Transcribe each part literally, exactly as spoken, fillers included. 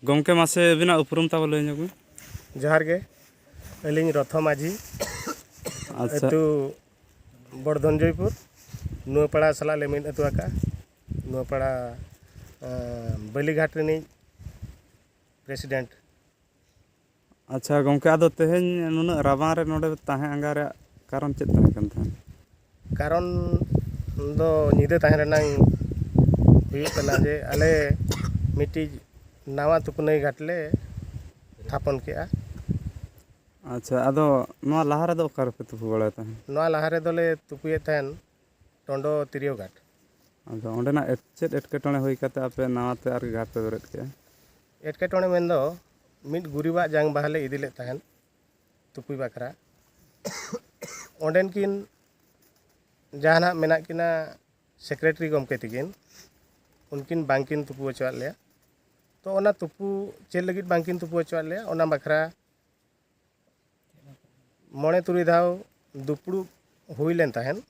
ᱜᱚᱢᱠᱮ, ᱢᱟᱥᱮ ᱟᱹᱵᱤᱱᱟᱜ ᱩᱯᱨᱩᱢ ᱛᱟᱵᱚ ᱞᱟᱹᱭ ᱧᱚᱜ ᱵᱤᱱ᱾ ᱡᱚᱦᱟᱨ ᱜᱮ, ᱟᱹᱞᱤᱧ ᱨᱚᱛᱷᱚ ᱢᱟᱹᱡᱷᱤ, ᱟᱪᱪᱷᱟ᱾ ᱟᱹᱛᱩ ᱵᱚᱲᱫᱷᱚᱱᱡᱚᱭᱯᱩᱨ, ᱱᱩᱣᱟᱯᱟᱲᱟ ᱥᱟᱞᱟᱜ ᱞᱮ ᱢᱤᱫ ᱟᱹᱛᱩ ᱟᱠᱟᱫᱼᱟ᱾ ᱱᱩᱣᱟᱯᱟᱲᱟ, ᱟᱸ, ᱵᱟᱹᱞᱤᱜᱷᱟᱴ ᱨᱤᱱᱤᱡ president᱾ ᱟᱪᱪᱷᱟ ᱜᱚᱢᱠᱮ, ᱟᱫᱚ ᱛᱮᱦᱮᱧ ᱱᱩᱱᱟᱹᱜ ᱨᱟᱵᱟᱝ ᱨᱮ ᱱᱚᱰᱮ ᱛᱟᱦᱮᱸ ᱟᱸᱜᱟ ᱨᱮᱭᱟᱜ ᱠᱟᱨᱚᱱ ᱪᱮᱫ ᱛᱟᱦᱮᱸ ᱠᱟᱱ ᱛᱟᱦᱮᱸᱫ? ᱠᱟᱨᱚᱱ ᱫᱚ ᱧᱤᱫᱟᱹ ᱛᱟᱦᱮᱸ ᱨᱮᱱᱟᱝ ᱦᱩᱭᱩᱜ ᱠᱟᱱᱟ ᱡᱮ ᱟᱞᱮ ᱢᱤᱫᱴᱤᱡ ᱱᱟᱣᱟ ᱛᱩᱯᱱᱟᱹᱭ ᱜᱷᱟᱴ ᱞᱮ ᱛᱷᱟᱯᱚᱱ ᱠᱮᱜᱼᱟ᱾ ᱟᱪᱪᱷᱟ, ᱟᱫᱚ ᱱᱚᱣᱟ ᱞᱟᱦᱟ ᱨᱮᱫᱚ ᱚᱠᱟ ᱨᱮᱯᱮ ᱛᱩᱯᱩ ᱵᱟᱲᱟᱭ ᱛᱟᱦᱮᱸᱫ? ᱱᱚᱣᱟ ᱞᱟᱦᱟ ᱨᱮᱫᱚ ᱞᱮ ᱛᱩᱯᱩᱭᱮᱫ ᱛᱟᱦᱮᱱ ᱴᱚᱸᱰᱚ ᱛᱤᱨᱭᱳ ᱜᱷᱟᱴ᱾ ᱟᱫᱚ ᱚᱸᱰᱮᱱᱟᱜ ᱮᱴ-, ᱪᱮᱫ ᱮᱴᱠᱮᱴᱚᱬᱮ ᱦᱩᱭ ᱠᱟᱛᱮ ᱟᱯᱮ ᱱᱟᱣᱟ ᱛᱮ ᱟᱨ ᱜᱷᱟᱴ ᱯᱮ ᱵᱮᱨᱮᱫ ᱠᱮᱜᱼᱟ? ᱮᱴᱠᱮᱴᱚᱬᱮ ᱢᱮᱱᱫᱚ ᱢᱤᱫ ᱜᱩᱨᱤᱵᱟᱜ ᱡᱟᱝ ᱵᱟᱦᱟ ᱞᱮ ᱤᱫᱤ ᱞᱮᱫ ᱛᱟᱦᱮᱸᱫ ᱛᱩᱯᱩᱭ ᱵᱟᱠᱷᱨᱟ᱾ ᱚᱸᱰᱮᱱ ᱠᱤᱱ ᱡᱟᱦᱟᱱᱟᱜ ᱢᱮᱱᱟᱜ ᱠᱤᱱᱟ secretary ᱜᱚᱢᱠᱮ ᱛᱤᱠᱤᱱ, ᱩᱱᱠᱤᱱ ᱵᱟᱝᱠᱤᱱ ᱛᱩᱯᱩ ᱦᱚᱪᱚᱣᱟᱫ ᱞᱮᱭᱟ᱾ ᱛᱚ ᱚᱱᱟ ᱛᱩᱯᱩ ᱪᱮᱫ ᱞᱟᱹᱜᱤᱫ ᱵᱟᱝᱠᱤᱱ ᱛᱩᱯᱩ ᱦᱚᱪᱚᱣᱟᱫ ᱞᱮᱭᱟ, ᱚᱱᱟ ᱵᱟᱠᱷᱨᱟ ᱢᱚᱬᱮ ᱛᱩᱨᱩᱭ ᱫᱷᱟᱣ ᱫᱩᱯᱲᱩᱵ ᱦᱩᱭ ᱞᱮᱱ ᱛᱟᱦᱮᱸᱫ᱾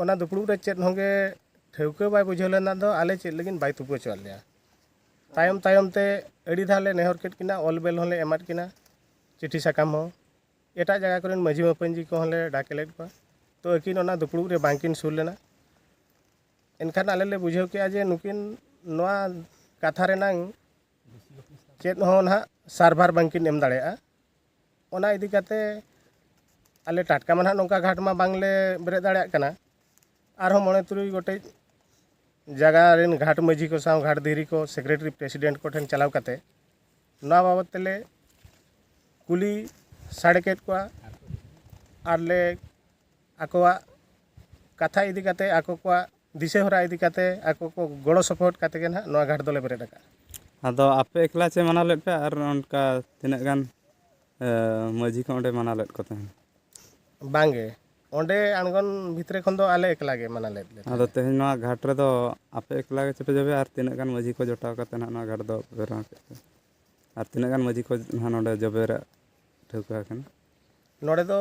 ᱚᱱᱟ ᱫᱩᱯᱲᱩᱵ ᱨᱮ ᱪᱮᱫ ᱦᱚᱸᱜᱮ ᱴᱷᱟᱹᱣᱠᱟᱹ ᱵᱟᱭ ᱵᱩᱡᱷᱟᱹᱣ ᱞᱮᱱᱟ ᱫᱚ ᱟᱞᱮ ᱪᱮᱫ ᱞᱟᱹᱜᱤᱫ ᱵᱟᱭ ᱛᱩᱯᱩ ᱦᱚᱪᱚᱣᱟᱫ ᱞᱮᱭᱟ᱾ ᱛᱟᱭᱚᱢ ᱛᱟᱭᱚᱢ ᱛᱮ ᱟᱹᱰᱤ ᱫᱷᱟᱣ ᱞᱮ ᱱᱮᱦᱚᱨ ᱠᱮᱫ ᱠᱤᱱᱟ, ᱚᱞ ᱵᱮᱞ ᱦᱚᱸᱞᱮ ᱮᱢᱟᱫ ᱠᱤᱱᱟ, ᱪᱤᱴᱷᱤ ᱥᱟᱠᱟᱢ ᱦᱚᱸ᱾ ᱮᱴᱟᱜ ᱡᱟᱭᱜᱟ ᱠᱚᱨᱮᱱ ᱢᱟᱹᱡᱷᱤ ᱢᱟᱹᱯᱟᱹᱧᱡᱤ ᱠᱚᱦᱚᱸ ᱞᱮ ᱰᱟᱠᱮ ᱞᱮᱫ ᱠᱚᱣᱟ᱾ ᱛᱚ ᱟᱹᱠᱤᱱ ᱚᱱᱟ ᱫᱩᱯᱲᱩᱵ ᱨᱮ ᱵᱟᱝᱠᱤᱱ ᱥᱩᱨ ᱞᱮᱱᱟ᱾ ᱮᱱᱠᱷᱟᱱ ᱟᱞᱮ ᱞᱮ ᱵᱩᱡᱷᱟᱹᱣ ᱠᱮᱜᱼᱟ ᱡᱮ ᱱᱩᱠᱤᱱ ᱱᱚᱣᱟ ᱠᱟᱛᱷᱟ ᱨᱮᱱᱟᱝ ᱪᱮᱫ ᱦᱚᱸ ᱱᱟᱦᱟᱜ ᱥᱟᱨᱵᱷᱟᱨ ᱵᱟᱝᱠᱤᱱ ᱮᱢ ᱫᱟᱲᱮᱭᱟᱜᱼᱟ᱾ ᱚᱱᱟ ᱤᱫᱤ ᱠᱟᱛᱮ ᱟᱞᱮ ᱴᱟᱴᱠᱟ ᱢᱟ ᱱᱟᱦᱟᱜ ᱱᱚᱝᱠᱟ ᱜᱷᱟᱴ ᱢᱟ ᱵᱟᱝᱞᱮ ᱵᱮᱨᱮᱫ ᱫᱟᱲᱮᱭᱟᱜ ᱠᱟᱱᱟ᱾ ᱟᱨᱦᱚᱸ ᱢᱚᱬᱮ ᱛᱩᱨᱩᱭ ᱜᱚᱴᱮᱡ ᱡᱟᱭᱜᱟ ᱨᱮᱱ ᱜᱷᱟᱴ ᱢᱟᱹᱡᱷᱤ ᱠᱚ ᱥᱟᱶ ᱜᱷᱟᱴ ᱫᱷᱤᱨᱤ ᱠᱚ secretary president ᱠᱚᱴᱷᱮᱱ ᱪᱟᱞᱟᱣ ᱠᱟᱛᱮ ᱱᱚᱣᱟ ᱵᱟᱵᱚᱫ ᱛᱮᱞᱮ ᱠᱩᱞᱤ ᱥᱟᱰᱮ ᱠᱮᱫ ᱠᱚᱣᱟ᱾ ᱟᱨ ᱞᱮ ᱟᱠᱚᱣᱟᱜ ᱠᱟᱛᱷᱟ ᱤᱫᱤ ᱠᱟᱛᱮ, ᱟᱠᱚ ᱠᱚᱣᱟᱜ ᱫᱤᱥᱟᱹ ᱦᱚᱨᱟ ᱤᱫᱤ ᱠᱟᱛᱮ, ᱟᱠᱚ ᱠᱚ ᱜᱚᱲᱚ ᱥᱚᱯᱚᱦᱚᱫ ᱠᱟᱛᱮ ᱜᱮ ᱱᱟᱦᱟᱜ ᱱᱚᱣᱟ ᱜᱷᱟᱴ ᱫᱚᱞᱮ ᱵᱮᱨᱮᱫ ᱟᱠᱟᱫᱼᱟ᱾ ᱟᱫᱚ ᱟᱯᱮ ᱮᱠᱞᱟ ᱪᱮ ᱢᱟᱱᱟᱣ ᱞᱮᱫ ᱯᱮ ᱟᱨ ᱚᱱᱠᱟ ᱛᱤᱱᱟᱹᱜ ᱜᱟᱱ, ᱮ, ᱢᱟᱹᱡᱷᱤ ᱠᱚ ᱚᱸᱰᱮ ᱢᱟᱱᱟᱣ ᱞᱮᱫ ᱠᱚ ᱛᱟᱦᱮᱸᱫ? ᱵᱟᱝᱜᱮ, ᱚᱸᱰᱮ ᱟᱬᱜᱚᱱ ᱵᱷᱤᱛᱨᱤ ᱠᱷᱚᱱ ᱫᱚ ᱟᱞᱮ ᱮᱠᱞᱟ ᱜᱮ ᱢᱟᱱᱟᱣ ᱞᱮᱫ ᱞᱮ ᱟᱫᱚ ᱛᱟᱦᱮᱸᱫ᱾ ᱛᱮᱦᱮᱧ ᱱᱚᱣᱟ ᱜᱷᱟᱴ ᱨᱮᱫᱚ ᱟᱯᱮ ᱮᱠᱞᱟ ᱜᱮ ᱪᱮ ᱯᱮ ᱡᱚᱵᱮᱭᱟ ᱟᱨ ᱛᱤᱱᱟᱹᱜ ᱜᱟᱱ ᱢᱟᱹᱡᱷᱤ ᱠᱚ ᱡᱚᱴᱟᱣ ᱠᱟᱛᱮ ᱱᱟᱦᱟᱜ ᱱᱚᱣᱟ ᱜᱷᱟᱴ ᱫᱚ ᱯᱮ ᱵᱮᱱᱟᱣ ᱠᱮᱫ ᱛᱮ? ᱟᱨ ᱛᱤᱱᱟᱹᱜ ᱜᱟᱱ ᱢᱟᱹᱡᱷᱤ ᱠᱚ ᱱᱟᱦᱟᱜ ᱱᱚᱰᱮ ᱡᱚᱵᱮ ᱨᱮᱭᱟᱜ ᱴᱷᱟᱹᱣᱠᱟᱹ ᱟᱠᱟᱱᱟ? ᱱᱚᱰᱮ ᱫᱚ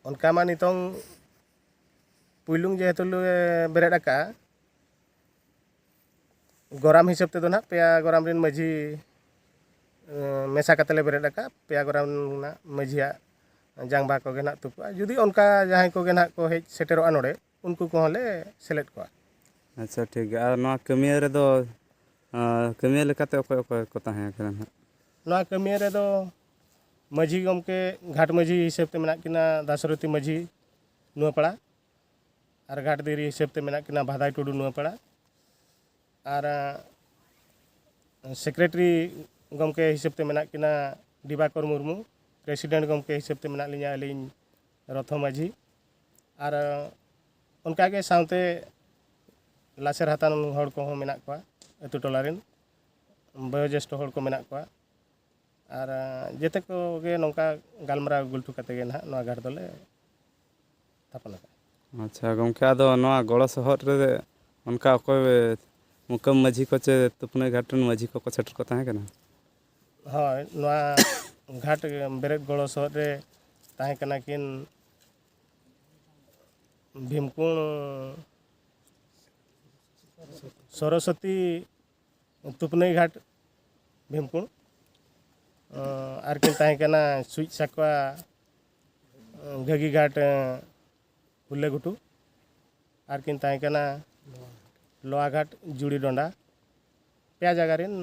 ᱚᱱᱠᱟ ᱢᱟ ᱱᱤᱛᱚᱝ ᱯᱩᱭᱞᱩᱝ ᱡᱮᱦᱮᱛᱩ ᱞᱮ ᱵᱮᱨᱮᱫ ᱟᱠᱟᱫᱼᱟ, ᱜᱚᱨᱟᱢ ᱦᱤᱥᱟᱹᱵ ᱛᱮᱫᱚ ᱱᱟᱦᱟᱜ ᱯᱮᱭᱟ ᱜᱚᱨᱟᱢ ᱨᱮᱱ ᱢᱟᱹᱡᱷᱤ ᱢᱮᱥᱟ ᱠᱟᱛᱮ ᱞᱮ ᱵᱮᱨᱮᱫ ᱟᱠᱟᱫ᱾ ᱯᱮᱭᱟ ᱜᱚᱨᱟᱢ ᱨᱮᱱᱟᱜ ᱢᱟᱹᱡᱷᱤᱭᱟᱜ ᱡᱟᱝᱵᱟᱦᱟ ᱠᱚᱜᱮ ᱱᱟᱦᱟᱜ ᱛᱩᱯᱩᱜᱼᱟ᱾ ᱡᱩᱫᱤ ᱚᱱᱠᱟ ᱡᱟᱦᱟᱸᱭ ᱠᱚᱜᱮ ᱱᱟᱦᱟᱜ ᱠᱚ ᱦᱮᱡ ᱥᱮᱴᱮᱨᱚᱜᱼᱟ ᱱᱚᱰᱮ, ᱩᱱᱠᱩ ᱠᱚᱦᱚᱸ ᱞᱮ ᱥᱮᱞᱮᱫ ᱠᱚᱣᱟ᱾ ᱟᱪᱪᱷᱟ, ᱴᱷᱤᱠ ᱜᱮᱭᱟ᱾ ᱟᱨ ᱱᱚᱣᱟ ᱠᱟᱹᱢᱤᱭᱟᱹ ᱨᱮᱫᱚ ᱠᱟᱹᱢᱤᱭᱟᱹ ᱞᱮᱠᱟᱛᱮ ᱚᱠᱚᱭ ᱚᱠᱚᱭ ᱠᱚ ᱛᱟᱦᱮᱸ ᱠᱟᱱᱟ ᱱᱟᱦᱟᱜ? ᱱᱚᱣᱟ ᱠᱟᱹᱢᱤᱭᱟᱹ ᱨᱮᱫᱚ ᱢᱟᱹᱡᱷᱤ ᱜᱚᱢᱠᱮ, ᱜᱷᱟᱴ ᱢᱟᱹᱡᱷᱤ ᱦᱤᱥᱟᱹᱵ ᱛᱮ ᱢᱮᱱᱟᱜ ᱠᱤᱱᱟ ᱫᱟᱥᱨᱚᱛᱤ ᱢᱟᱹᱡᱷᱤ ᱱᱚᱣᱟ ᱯᱟᱲᱟ, ᱟᱨ ᱜᱷᱟᱴ ᱫᱷᱤᱨᱤ ᱦᱤᱥᱟᱹᱵ ᱛᱮ ᱢᱮᱱᱟᱜ ᱠᱤᱱᱟ ᱵᱷᱟᱫᱟᱭ ᱴᱩᱰᱩ ᱱᱚᱣᱟ ᱯᱟᱲᱟ, ᱟᱨ ᱥᱮᱠᱨᱮᱴᱟᱨᱤ ᱜᱚᱢᱠᱮ ᱦᱤᱥᱟᱹᱵ ᱛᱮ ᱢᱮᱱᱟᱜ ᱠᱤᱱᱟ ᱰᱤᱵᱟᱠᱚᱨ ᱢᱩᱨᱢᱩ, ᱯᱨᱮᱥᱤᱰᱮᱱᱴ ᱜᱚᱢᱠᱮ ᱦᱤᱥᱟᱹᱵ ᱛᱮ ᱢᱮᱱᱟᱜ ᱞᱤᱧᱟ ᱟᱹᱞᱤᱧ ᱨᱚᱛᱷᱚ ᱢᱟᱹᱡᱷᱤ, ᱟᱨ ᱚᱱᱠᱟᱜᱮ ᱥᱟᱶᱛᱮ ᱞᱟᱥᱮᱨ ᱦᱟᱛᱟᱝ ᱦᱚᱲ ᱠᱚᱦᱚᱸ ᱢᱮᱱᱟᱜ ᱠᱚᱣᱟ, ᱟᱹᱛᱩ ᱴᱚᱞᱟ ᱨᱮᱱ ᱵᱚᱭᱳᱡᱮᱥᱴᱷᱚ ᱦᱚᱲ ᱠᱚ ᱢᱮᱱᱟᱜ ᱠᱚᱣᱟ᱾ ᱟᱨ ᱡᱮᱛᱮ ᱠᱚᱜᱮ ᱱᱚᱝᱠᱟ ᱜᱟᱞᱢᱟᱨᱟᱣ ᱜᱩᱞᱴᱷᱩ ᱠᱟᱛᱮ ᱜᱮ ᱱᱟᱦᱟᱜ ᱱᱚᱣᱟ ᱜᱷᱟᱴ ᱫᱚᱞᱮ ᱛᱷᱟᱯᱚᱱ ᱟᱠᱟᱫᱼᱟ᱾ ᱟᱪᱪᱷᱟ ᱜᱚᱢᱠᱮ, ᱟᱫᱚ ᱱᱚᱣᱟ ᱜᱚᱲᱚ ᱥᱚᱦᱚᱫ ᱨᱮ ᱚᱱᱠᱟ ᱚᱠᱚᱭ ᱢᱩᱠᱟᱹᱢ ᱢᱟᱹᱡᱷᱤ ᱠᱚ ᱪᱮ ᱛᱩᱯᱱᱟᱹᱭ ᱜᱷᱟᱴ ᱨᱮᱱ ᱢᱟᱹᱡᱷᱤ ᱠᱚᱠᱚ ᱥᱮᱴᱮᱨ ᱠᱚ ᱛᱟᱦᱮᱸ ᱠᱟᱱᱟ? ᱦᱳᱭ, ᱱᱚᱣᱟ ᱜᱷᱟᱴ ᱵᱮᱨᱮᱫ ᱜᱚᱲᱚ ᱥᱚᱦᱚᱫ ᱨᱮ ᱛᱟᱦᱮᱸ ᱠᱟᱱᱟ ᱠᱤᱱ ᱵᱷᱤᱢᱠᱩᱬ ᱥᱚᱨᱚᱥᱚᱛᱤ ᱛᱩᱯᱱᱟᱹᱭ ᱜᱷᱟᱴ ᱵᱷᱤᱢᱠᱩᱬ, ᱟᱨ ᱠᱤᱱ ᱛᱟᱦᱮᱸ ᱠᱟᱱᱟ ᱥᱩᱡ ᱥᱟᱠᱣᱟ ᱜᱷᱟᱹᱜᱤ ᱜᱷᱟᱴ ᱦᱩᱞᱞᱟᱹ ᱜᱷᱩᱴᱩ, ᱟᱨ ᱠᱤᱱ ᱛᱟᱦᱮᱸ ᱠᱟᱱᱟ ᱞᱚᱣᱟ ᱜᱷᱟᱴ ᱡᱩᱲᱤ ᱰᱚᱸᱰᱟ᱾ ᱯᱮᱭᱟ ᱡᱟᱭᱜᱟ ᱨᱮᱱ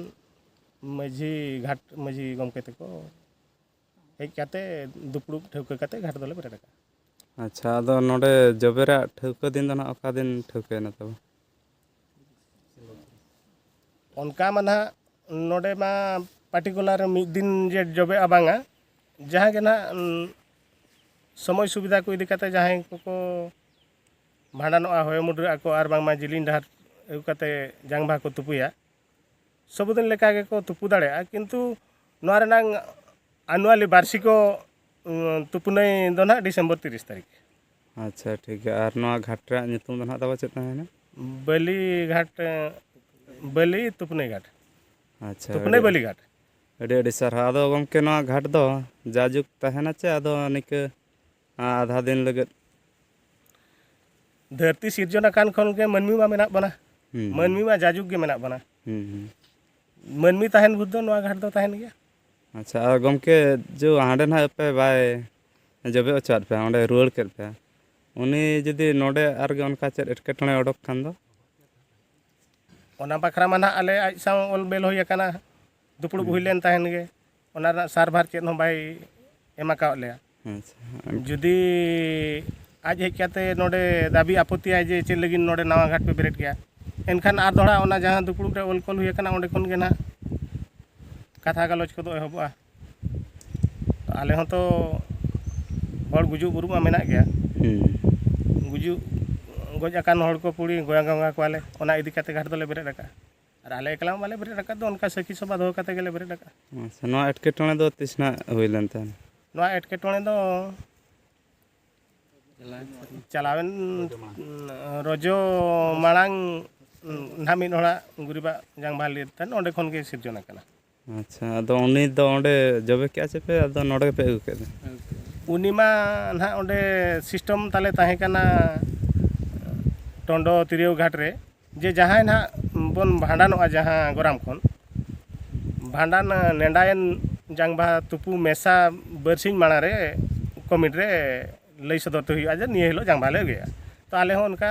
ᱢᱟᱹᱡᱷᱤ, ᱜᱷᱟᱴ ᱢᱟᱹᱡᱷᱤ ᱜᱚᱢᱠᱮ ᱛᱟᱠᱚ ᱦᱮᱡ ᱠᱟᱛᱮ ᱫᱩᱯᱲᱩᱵ ᱴᱷᱟᱹᱣᱠᱟᱹ ᱠᱟᱛᱮ ᱜᱷᱟᱴ ᱫᱚᱞᱮ ᱵᱮᱨᱮᱫ ᱟᱠᱟᱫᱼᱟ᱾ ᱟᱪᱪᱷᱟ, ᱟᱫᱚ ᱱᱚᱰᱮ ᱡᱚᱵᱮᱨᱟᱜ ᱴᱷᱟᱹᱣᱠᱟᱹ ᱫᱤᱱ ᱫᱚ ᱱᱟᱦᱟᱜ ᱚᱠᱟ ᱫᱤᱱ ᱴᱷᱟᱹᱣᱠᱟᱹᱭᱮᱱᱟ ᱛᱟᱵᱚ? ᱚᱱᱠᱟ ᱢᱟ ᱱᱟᱦᱟᱜ ᱱᱚᱰᱮ ᱢᱟ ᱯᱟᱨᱴᱤᱠᱩᱞᱟᱨ ᱢᱤᱫ ᱫᱤᱱ ᱡᱮ ᱡᱚᱵᱮᱜᱼᱟ ᱵᱟᱝᱟ, ᱡᱟᱦᱟᱸ ᱜᱮ ᱱᱟᱦᱟᱜ, ᱩᱸ, ᱥᱚᱢᱚᱭ ᱥᱩᱵᱤᱫᱷᱟ ᱠᱚ ᱤᱫᱤ ᱠᱟᱛᱮ ᱡᱟᱦᱟᱸᱭ ᱠᱚᱠᱚ ᱵᱷᱟᱸᱰᱟᱱᱚᱜᱼᱟ, ᱦᱚᱭᱚ ᱢᱩᱰᱨᱟᱹᱜ ᱟᱠᱚ, ᱟᱨ ᱵᱟᱝᱢᱟ ᱡᱤᱞᱤᱧ ᱰᱟᱦᱟᱨ ᱟᱹᱜᱩ ᱠᱟᱛᱮ ᱡᱟᱝ ᱵᱟᱦᱟ ᱠᱚ ᱛᱩᱯᱩᱭᱟ, ᱥᱚᱵᱫᱤᱱ ᱞᱮᱠᱟ ᱜᱮᱠᱚ ᱛᱩᱯᱩ ᱫᱟᱲᱮᱭᱟᱜᱼᱟ, ᱠᱤᱱᱛᱩ ᱱᱚᱣᱟ ᱨᱮᱱᱟᱝ ᱟᱱᱩᱣᱟᱞᱤ ᱵᱟᱨᱥᱤᱠᱚ, ᱩᱸ, ᱛᱩᱯᱩᱱᱟᱹᱭ ᱫᱚ ᱱᱟᱦᱟᱜ ᱰᱤᱥᱮᱢᱵᱚᱨ ᱛᱤᱨᱤᱥ ᱛᱟᱹᱨᱤᱠᱷ᱾ ᱟᱪᱪᱷᱟ, ᱴᱷᱤᱠ ᱜᱮᱭᱟ᱾ ᱟᱨ ᱱᱚᱣᱟ ᱜᱷᱟᱴ ᱨᱮᱭᱟᱜ ᱧᱩᱛᱩᱢ ᱫᱚ ᱱᱟᱦᱟᱜ ᱛᱟᱵᱚ ᱪᱮᱫ ᱛᱟᱦᱮᱸᱭᱮᱱᱟ? ᱵᱟᱹᱞᱤ ᱜᱷᱟᱴ, ᱵᱟᱹᱞᱤ ᱛᱩᱯᱱᱟᱹᱭ ᱜᱷᱟᱴ᱾ ᱟᱪᱪᱷᱟ, ᱛᱩᱯᱱᱟᱹᱭ ᱟᱹᱰᱤ, ᱵᱟᱹᱞᱤ ᱜᱷᱟᱴ᱾ ᱟᱹᱰᱤ ᱟᱹᱰᱤ ᱥᱟᱨᱦᱟᱣ᱾ ᱟᱫᱚ ᱜᱚᱢᱠᱮ, ᱱᱚᱣᱟ ᱜᱷᱟᱴ ᱫᱚ ᱡᱟᱭᱡᱩᱜᱽ ᱛᱟᱦᱮᱱᱟ ᱪᱮ ᱟᱫᱚ ᱱᱤᱠᱟᱹ ᱟᱫᱷᱟ ᱫᱤᱱ ᱞᱟᱹᱜᱤᱫ? ᱫᱷᱟᱹᱨᱛᱤ ᱥᱤᱨᱡᱚᱱ ᱟᱠᱟᱱ ᱠᱷᱚᱱ ᱜᱮ ᱢᱟᱹᱱᱢᱤ ᱢᱟ ᱢᱮᱱᱟᱜ ᱵᱚᱱᱟ᱾ ᱦᱩᱸ᱾ ᱢᱟᱹᱱᱢᱤ ᱢᱟ ᱡᱟᱡᱩᱜᱽ ᱜᱮ ᱢᱮᱱᱟᱜ ᱵᱚᱱᱟ᱾ ᱦᱩᱸ, ᱦᱩᱸ᱾ ᱢᱟᱹᱱᱢᱤ ᱛᱟᱦᱮᱱ ᱵᱷᱳᱨ ᱫᱚ ᱱᱚᱣᱟ ᱜᱷᱟᱴ ᱫᱚ ᱛᱟᱦᱮᱱ ᱜᱮᱭᱟ᱾ ᱟᱪᱪᱷᱟ, ᱟᱨ ᱜᱚᱢᱠᱮ, ᱡᱚ ᱦᱟᱸᱰᱮ ᱱᱟᱦᱟᱜ ᱯᱮ ᱵᱟᱭ ᱡᱚᱵᱮ ᱦᱚᱪᱚᱣᱟᱫ ᱯᱮᱭᱟ, ᱚᱸᱰᱮ ᱨᱩᱣᱟᱹᱲ ᱠᱮᱫ ᱯᱮᱭᱟ, ᱩᱱᱤ ᱡᱩᱫᱤ ᱱᱚᱰᱮ ᱟᱨᱜᱮ ᱚᱱᱠᱟ ᱪᱮᱫ ᱮᱴᱠᱮᱴᱚᱬᱮ ᱚᱰᱚᱠ ᱠᱷᱟᱱ ᱫᱚ? ᱚᱱᱟ ᱵᱟᱠᱷᱨᱟ ᱢᱟ ᱱᱟᱦᱟᱜ ᱟᱞᱮ ᱟᱡ ᱥᱟᱶ ᱚᱞ ᱵᱮᱞ ᱦᱩᱭ ᱟᱠᱟᱱᱟ, ᱫᱩᱯᱲᱩᱵ ᱦᱩᱸ᱾ ᱦᱩᱭ ᱞᱮᱱ ᱛᱟᱦᱮᱱ ᱜᱮ, ᱚᱱᱟ ᱨᱮᱱᱟᱜ ᱥᱟᱨᱵᱷᱟᱨ ᱪᱮᱫ ᱦᱚᱸ ᱵᱟᱭ ᱮᱢ ᱟᱠᱟᱣᱟᱫ ᱞᱮᱭᱟ᱾ ᱟᱪᱪᱷᱟ᱾ ᱡᱩᱫᱤ ᱟᱡ ᱦᱮᱡ ᱠᱟᱛᱮ ᱱᱚᱰᱮ ᱫᱟᱹᱵᱤ ᱟᱯᱚᱛᱤᱭᱟᱭ ᱡᱮ ᱪᱮᱫ ᱞᱟᱹᱜᱤᱫ ᱱᱚᱰᱮ ᱱᱟᱣᱟ ᱜᱷᱟᱴ ᱯᱮ ᱵᱮᱨᱮᱫ ᱠᱮᱜᱼᱟ, ᱮᱱᱠᱷᱟᱱ ᱟᱨ ᱫᱚᱦᱲᱟ ᱚᱱᱟ ᱡᱟᱦᱟᱸ ᱫᱩᱯᱲᱩᱵ ᱨᱮ ᱚᱞ ᱠᱚᱞ ᱦᱩᱭ ᱟᱠᱟᱱᱟ, ᱚᱸᱰᱮ ᱠᱷᱚᱱ ᱜᱮ ᱱᱟᱦᱟᱜ ᱠᱟᱛᱷᱟ ᱜᱟᱞᱚᱪ ᱠᱚᱫᱚ ᱮᱦᱚᱵᱚᱜᱼᱟ᱾ ᱟᱞᱮ ᱦᱚᱸᱛᱚ ᱦᱚᱲ ᱜᱩᱡᱩᱜ ᱵᱩᱨᱩᱜ ᱢᱟ ᱢᱮᱱᱟᱜ ᱜᱮᱭᱟ᱾ ᱦᱩᱸ᱾ ᱜᱩᱡᱩᱜ ᱜᱚᱡ ᱟᱠᱟᱱ ᱦᱚᱲ ᱠᱚ ᱯᱩᱲᱤ ᱜᱚᱭᱟ ᱜᱚᱸᱜᱟ ᱠᱚᱣᱟᱞᱮ, ᱚᱱᱟ ᱤᱫᱤ ᱠᱟᱛᱮ ᱜᱷᱟᱴ ᱫᱚᱞᱮ ᱵᱮᱨᱮᱫ ᱟᱠᱟᱫᱼᱟ᱾ ᱟᱨ ᱟᱞᱮ ᱮᱠᱞᱟ ᱢᱟ ᱵᱟᱞᱮ ᱵᱮᱨᱮᱫ ᱟᱠᱟᱫ ᱫᱚ, ᱚᱱᱠᱟ ᱥᱟᱹᱠᱷᱤ ᱥᱚᱵᱷᱟ ᱫᱚᱦᱚ ᱠᱟᱛᱮ ᱜᱮᱞᱮ ᱵᱮᱨᱮᱫ ᱟᱠᱟᱫᱼᱟ᱾ ᱟᱪᱪᱷᱟ, ᱱᱚᱣᱟ ᱮᱴᱠᱮᱴᱚᱬᱮ ᱫᱚ ᱛᱤᱥ ᱱᱟᱜ ᱦᱩᱭ ᱞᱮᱱ ᱛᱟᱦᱮᱸᱱ? ᱱᱚᱣᱟ ᱮᱴᱠᱮᱴᱚᱬᱮ ᱫᱚ ᱪᱟᱞᱟᱣᱮᱱ ᱨᱚᱡᱚ ᱢᱟᱲᱟᱝ ᱱᱟᱦᱟᱜ ᱢᱤᱫ ᱦᱚᱲᱟᱜ ᱜᱩᱨᱤᱵᱟᱜ ᱡᱟᱝ ᱵᱟᱦᱟ ᱞᱮᱫ ᱛᱟᱦᱮᱸᱱ, ᱚᱸᱰᱮ ᱠᱷᱚᱱ ᱜᱮ ᱥᱤᱨᱡᱚᱱ ᱟᱠᱟᱱᱟ᱾ ᱟᱪᱪᱷᱟ, ᱟᱫᱚ ᱩᱱᱤ ᱫᱚ ᱚᱸᱰᱮ ᱡᱚᱵᱮ ᱠᱮᱜᱼᱟ ᱪᱮ ᱯᱮ, ᱟᱫᱚ ᱱᱚᱰᱮ ᱜᱮᱯᱮ ᱟᱹᱜᱩ ᱠᱮᱫᱮ? ᱩᱱᱤ ᱢᱟ ᱱᱟᱦᱟᱜ ᱚᱸᱰᱮ system ᱛᱟᱞᱮ ᱛᱟᱦᱮᱸ ᱠᱟᱱᱟ ᱴᱚᱸᱰᱚ ᱛᱤᱨᱭᱳ ᱜᱷᱟᱴ ᱨᱮ, ᱡᱮ ᱡᱟᱦᱟᱸᱭ ᱱᱟᱦᱟᱜ ᱵᱚᱱ ᱵᱷᱟᱸᱰᱟᱱᱚᱜᱼᱟ ᱡᱟᱦᱟᱸ ᱜᱚᱨᱟᱢ ᱠᱷᱚᱱ, ᱵᱷᱟᱸᱰᱟᱱ ᱱᱮᱰᱟᱭᱮᱱ ᱡᱟᱝ ᱵᱟᱦᱟ ᱛᱩᱯᱩ ᱢᱮᱥᱟ ᱵᱟᱨᱥᱤᱧ ᱢᱟᱲᱟᱝ ᱨᱮ ᱠᱚᱢᱤᱴᱤ ᱨᱮ ᱞᱟᱹᱭ ᱥᱚᱫᱚᱨ ᱛᱮ ᱦᱩᱭᱩᱜᱼᱟ ᱡᱮ ᱱᱤᱭᱟᱹ ᱦᱤᱞᱳᱜ ᱡᱟᱝ ᱵᱟᱦᱟ ᱞᱮ ᱟᱹᱜᱩᱭᱟ᱾ ᱛᱚ ᱟᱞᱮ ᱦᱚᱸ ᱚᱱᱠᱟ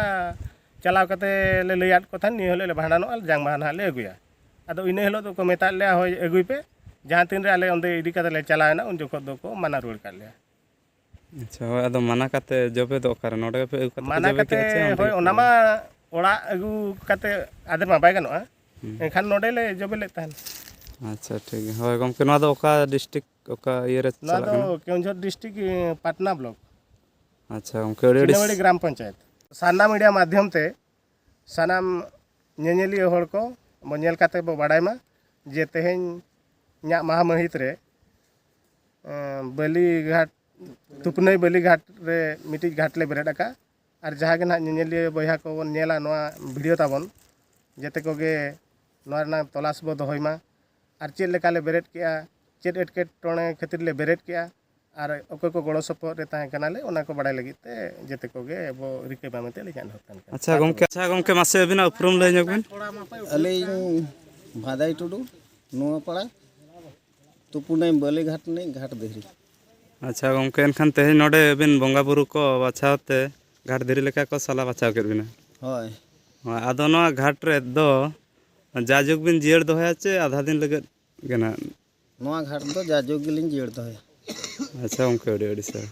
ᱪᱟᱞᱟᱣ ᱠᱟᱛᱮ ᱞᱮ ᱞᱟᱹᱭᱟᱫ ᱠᱚ ᱛᱟᱦᱮᱸᱫ, ᱱᱤᱭᱟᱹ ᱦᱤᱞᱳᱜ ᱞᱮ ᱵᱷᱟᱸᱰᱟᱱᱚᱜᱼᱟ, ᱡᱟᱝ ᱵᱟᱦᱟ ᱱᱟᱦᱟᱜ ᱞᱮ ᱟᱹᱜᱩᱭᱟ᱾ ᱟᱫᱚ ᱤᱱᱟᱹ ᱦᱤᱞᱳᱜ ᱫᱚᱠᱚ ᱢᱮᱛᱟᱫ ᱞᱮᱭᱟ, "ᱦᱳᱭ, ᱟᱹᱜᱩᱭ ᱯᱮ᱾" ᱡᱟᱦᱟᱸ ᱛᱤᱱ ᱨᱮ ᱟᱞᱮ ᱚᱸᱰᱮ ᱤᱫᱤ ᱠᱟᱛᱮ ᱞᱮ ᱪᱟᱞᱟᱣᱮᱱᱟ, ᱩᱱ ᱡᱚᱠᱷᱚᱱ ᱫᱚᱠᱚ ᱢᱟᱱᱟ ᱨᱩᱣᱟᱹᱲ ᱠᱟᱫ ᱞᱮᱭᱟ᱾ ᱟᱪᱪᱷᱟ, ᱦᱳᱭ, ᱟᱫᱚ ᱢᱟᱱᱟ ᱠᱟᱛᱮ ᱡᱚᱵᱮ ᱫᱚ ᱚᱠᱟᱨᱮ? ᱱᱚᱰᱮ ᱜᱮᱯᱮ ᱟᱹᱜᱩ ᱠᱟᱛᱮ ᱯᱮ ᱢᱟᱱᱟ ᱡᱚᱵᱮ ᱠᱮᱜᱼᱟ ᱠᱟᱛᱮ, ᱪᱮ ᱚᱸᱰᱮ ᱦᱳᱭ, ᱜᱮᱯᱮ ᱚᱱᱟ ᱟᱹᱜᱩ? ᱢᱟ ᱚᱲᱟᱜ ᱟᱹᱜᱩ ᱠᱟᱛᱮ ᱟᱫᱮᱨ ᱢᱟ ᱵᱟᱭ ᱜᱟᱱᱚᱜᱼᱟ᱾ ᱦᱩᱸ᱾ ᱮᱱᱠᱷᱟᱱ ᱱᱚᱰᱮ ᱞᱮ ᱡᱚᱵᱮ ᱞᱮᱫ ᱛᱟᱦᱮᱱ᱾ ᱟᱪᱪᱷᱟ, ᱴᱷᱤᱠ ᱜᱮᱭᱟ᱾ ᱦᱳᱭ, ᱜᱚᱢᱠᱮ, ᱱᱚᱣᱟ ᱫᱚ ᱚᱠᱟ district, ᱚᱠᱟ ᱤᱭᱟᱹ ᱨᱮ ᱱᱚᱣᱟ ᱪᱟᱞᱟᱜ ᱫᱚ ᱠᱟᱱᱟ? Keonjhar district, Patna block᱾ ᱟᱪᱪᱷᱟ, ᱜᱚᱢᱠᱮ, ᱟᱹᱰᱤ ᱟᱹᱰᱤ ᱪᱤᱱᱟᱵᱟᱲᱤ ᱥ- ᱜᱨᱟᱢ ᱯᱚᱧᱪᱟᱭᱮᱛ᱾ ᱥᱟᱨᱱᱟ media ᱢᱟᱫᱽᱫᱷᱚᱢ ᱛᱮ ᱥᱟᱱᱟᱢ ᱧᱮᱧᱮᱞᱤᱭᱟᱹ ᱦᱚᱲ ᱠᱚ ᱵᱚ ᱧᱮᱞ ᱠᱟᱛᱮ ᱵᱚ ᱵᱟᱰᱟᱭ ᱢᱟ ᱡᱮ ᱛᱮᱦᱮᱧ ᱧᱟᱜ ᱢᱟᱦᱟ ᱢᱟᱹᱦᱤᱛ ᱨᱮ, ᱮᱸ, ᱵᱟᱹᱞᱤᱜᱷᱟᱴ, ᱛᱩᱯᱱᱟᱹᱭ ᱵᱟᱹᱞᱤᱜᱷᱟᱴ ᱨᱮ ᱢᱤᱫᱴᱤᱡ ᱜᱷᱟᱴ ᱞᱮ ᱵᱮᱨᱮᱫ ᱟᱠᱟᱫᱼᱟ᱾ ᱟᱨ ᱡᱟᱦᱟᱸ ᱜᱮ ᱱᱟᱦᱟᱜ ᱧᱮᱧᱮᱞᱤᱭᱟᱹ ᱵᱚᱭᱦᱟ ᱠᱚᱵᱚᱱ ᱧᱮᱞᱟ ᱱᱚᱣᱟ video ᱛᱟᱵᱚᱱ, ᱡᱮᱛᱮ ᱠᱚᱜᱮ ᱱᱚᱣᱟ ᱨᱮᱱᱟᱜ ᱛᱚᱞᱟᱥ ᱵᱚ ᱫᱚᱦᱚᱭ ᱢᱟ᱾ ᱟᱨ ᱪᱮᱫ ᱞᱮᱠᱟ ᱞᱮ ᱵᱮᱨᱮᱫ ᱠᱮᱜᱼᱟ, ᱪᱮᱫ ᱮᱴᱠᱮᱴᱚᱬᱮ ᱠᱷᱟᱹᱛᱤᱨ ᱞᱮ ᱵᱮᱨᱮᱫ ᱠᱮᱜᱼᱟ, ᱟᱨ ᱚᱠᱚᱭ ᱠᱚ ᱜᱚᱲᱚ ᱥᱚᱯᱚᱦᱚᱫ ᱨᱮ ᱛᱟᱦᱮᱸ ᱠᱟᱱᱟᱞᱮ, ᱚᱱᱟ ᱠᱚ ᱵᱟᱲᱟᱭ ᱞᱟᱹᱜᱤᱫ ᱛᱮ ᱡᱚᱛᱚ ᱠᱚᱜᱮ ᱟᱵᱚ ᱨᱤᱠᱟᱹᱭ ᱢᱟ ᱢᱮᱱᱛᱮ ᱞᱤᱧ ᱟᱨᱫᱟᱥ ᱠᱟᱱ ᱠᱟᱱᱟ᱾ ᱟᱪᱪᱷᱟ ᱜᱚᱢᱠᱮ, ᱟᱪᱪᱷᱟ ᱜᱚᱢᱠᱮ, ᱢᱟᱥᱮ ᱟᱹᱵᱤᱱᱟᱜ ᱩᱯᱨᱩᱢ ᱞᱟᱹᱭ ᱧᱚᱜ ᱵᱤᱱ᱾ ᱟᱹᱞᱤᱧ ᱵᱷᱟᱫᱟᱭ ᱴᱩᱰᱩ, ᱱᱚᱣᱟ ᱯᱟᱲᱟ ᱛᱩᱯᱩᱱᱟᱹᱭ ᱵᱟᱹᱞᱤᱜᱷᱟᱴ ᱨᱤᱱᱤᱡ ᱜᱷᱟᱴ ᱫᱷᱤᱨᱤ᱾ ᱟᱪᱪᱷᱟ ᱜᱚᱢᱠᱮ, ᱮᱱᱠᱷᱟᱱ ᱛᱮᱦᱮᱧ ᱱᱚᱰᱮ ᱟᱹᱵᱤᱱ ᱵᱚᱸᱜᱟ ᱵᱩᱨᱩ ᱠᱚ ᱵᱟᱪᱷᱟᱣ ᱛᱮ ᱜᱷᱟᱴ ᱫᱷᱤᱨᱤ ᱞᱮᱠᱟ ᱠᱚ ᱥᱟᱞᱟ ᱵᱟᱪᱷᱟᱣ ᱠᱮᱫ ᱵᱤᱱᱟ᱾ ᱦᱳᱭ᱾ ᱦᱳᱭ, ᱟᱫᱚ ᱱᱚᱣᱟ ᱜᱷᱟᱴ ᱨᱮ ᱫᱚ ᱡᱟᱭᱡᱩᱜᱽ ᱵᱤᱱ ᱡᱤᱭᱟᱹᱲ ᱫᱚᱦᱚᱭᱟ ᱪᱮ ᱟᱫᱷᱟ ᱫᱤᱱ ᱞᱟᱹᱜᱤᱫ ᱜᱮ ᱱᱟᱜ? ᱱᱚᱣᱟ ᱜᱷᱟᱴ ᱫᱚ ᱡᱟᱭᱡᱩᱜᱽ ᱜᱮᱞᱤᱧ ᱡᱤᱭᱟᱹᱲ ᱫᱚᱦᱚᱭᱟ᱾ ᱟᱪᱪᱷᱟ ᱜᱚᱢᱠᱮ, ᱟᱹᱰᱤ ᱟᱹᱰᱤ ᱥᱟᱨᱦᱟᱣ᱾